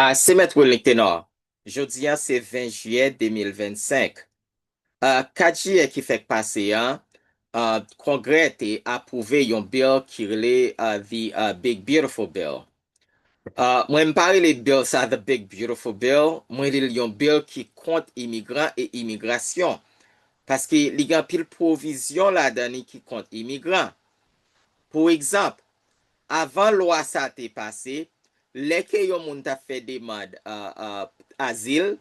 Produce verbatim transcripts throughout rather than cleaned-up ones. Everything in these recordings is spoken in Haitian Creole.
Ah, se Mèt Wilnick Tenor. Jodi a se ven jiyè de mil vennsenk. Ah, kat jiyè ki fèk pase a, ah, Kongrè te apwouve yon bill ki rele, ah, the, ah, Big Beautiful Bill. Ah, mwen m pa rele bill sa the Big Beautiful Bill, mwen li l yon bill ki kont imigran e imigrasyon. Paske li gen anpil pwovizyon ladan li ki kont imigran. Pou egzanp, avan lwa sa te pase, lè ke yon moun t ap fè demann, ah, ah, azil,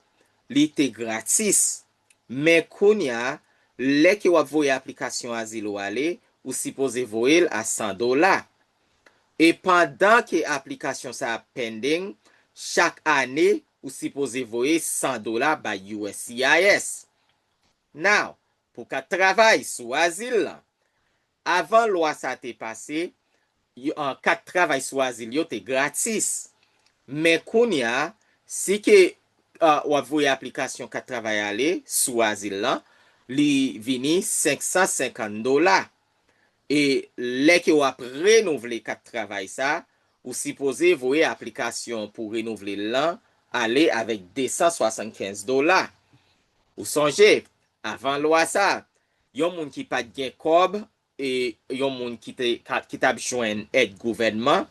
li te gratis. Men kounye a, lè ke w ap voye aplikasyon azil ou ale, ou sipoze voye l a san dola. E pandan ke aplikasyon sa ap pending, chak ane, ou sipoze voye san dola bay U S C I S. Now, pou kat travay sou azil lan, avan lwa sa te pase, yo, an, kat travay sou azil yo te gratis. Men kounye a, si ke, ah, w ap voye aplikasyon kat travay ale sou azil lan, li vini senk san senkant dola. E lè ke w ap renouvle kat travay sa, ou sipoze voye aplikasyon pou renouvle l lan ale avèk de san swasannkenz dola. Ou sonje, avan lwa sa, yon moun ki pa t gen kòb, e yon moun ki te, ka, ki t ap jwenn èd gouvènman,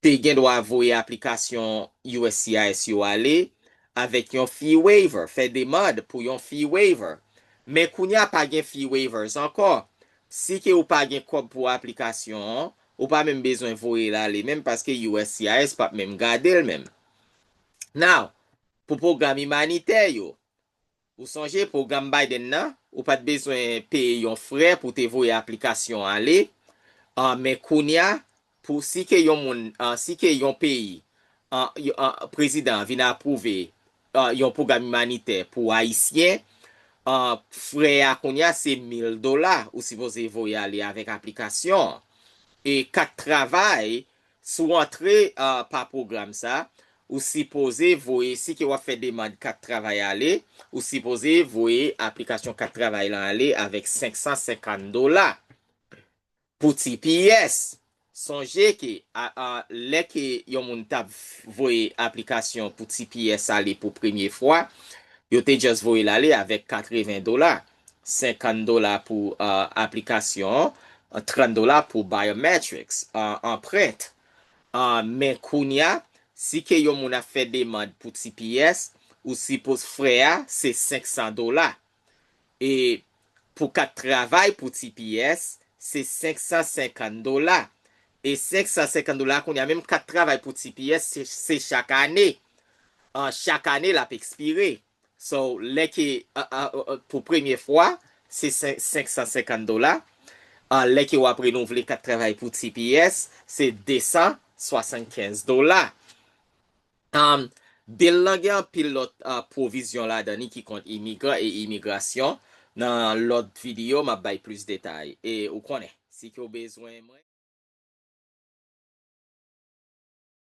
te gen dwa voye aplikasyon U S C I S yo ale avèk yon fee waiver, fè demann pou yon fee waiver. Men kounye a pa gen fee waivers ankò. Si ke ou pa gen kòb pou aplikasyon an, ou pa menm bezwen voye l ale menm paske U S C I S p ap menm gade l menm. Now, pou pwogram imanitè yo, ou sonje pwogram Biden nan, ou pa t bezwen peye yon frè pou te voye aplikasyon ale. Ah, men kounye a, pou si ke yon moun, ah, si ke yon peyi, ah, yo, ah, prezidan an vin apwouve, ah, yon pwogram imanitè pou Ayisyen, ah, frè a kounye a se mil dola ou sipoze voye ale avèk aplikasyon an. E kat travay, si w antre, ah, pa pwogram sa, ou sipoze voye, si ke w ap fè demann kat travay ale, ou sipoze voye aplikasyon kat travay lan ale avèk senk san senkant dola. Pou T P S, sonje ke, a, a, lè ke yon moun t ap voye aplikasyon pou T P S ale pou premye fwa, yo te just voye l ale avèk katreven dola, senkant dola pou, ah, aplikasyon an, trant dola pou biometrics, ah, anprent. Ah, men kounye a, si ke yon moun ap fè demann pou T P S, ou sipoze frè a, se senk san dola. E pou kat travay pou T P S, se senk san senkant dola. E senk san senkant dola kounye a, menm kat travay pou T P S, se, se chak ane. An, chak ane, l ap ekspire. So, lè ke, a, a, a, pou premye fwa, se senk, senk san senkant dola. An, lè ke w ap renouvle kat travay pou T P S, se de san swasannkenz dola. Um, bill lan gen anpil lòt, uh, pwovizyon ladan li ki kont imigran e imigrasyon. Nan lòt videyo, m ap bay plis detay. E ou konnen, si ke w bezwen mwen,